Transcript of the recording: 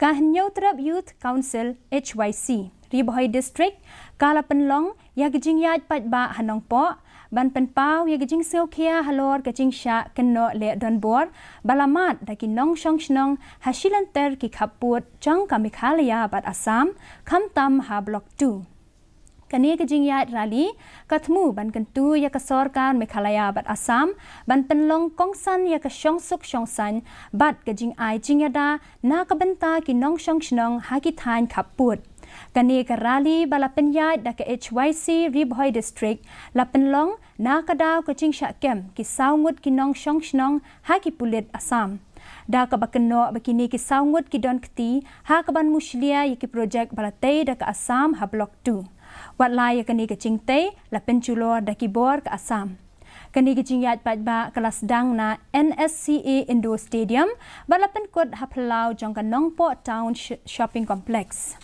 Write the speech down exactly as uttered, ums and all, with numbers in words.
Ka Hynñiewtrep Youth Council, H Y C, Ri Bhoi District, ka la pynlong ïa ka jingïaid paidbah ha Nongpoh ban pynpaw ïa ka jingsngewkhia halor ka jingshah kynnoh leh donbor ba la mad da ki nongshong shnong ha shilynter ki khappud jong ka Meghalaya bad Assam, khamtam ha Block two. Kane ka jingïaid rally ka thmu ban kyntu ïa ka sorkar Meghalaya bad Assam ban pynlong kongsan ïa ka shongsuk shongsaiñ bad ka jingai jingïada na ka bynta ki nongshong shnong ha ki thaiñ khappud. Kane ka rally ba la pynïaid da ka H Y C Ri Bhoi District la pynlong na ka daw ka jingshah kem ki saw ngut ki nongshong shnong ha ki pulit Assam. Da kaba kynnoh ba kine ki saw ngut ki don kti ha kaban mushlia ïa ki projek ba la tei da ka Assam ha Block two. Wat la ïa kane ka jingtei la pynjulor da ki bor ka Assam. Kane ka jingïaid paidbah ka la sdang na N S C A Indoor Stadium bad la pynkut ha phyllaw jong ka Nongpoh Town Sh- Shopping Complex.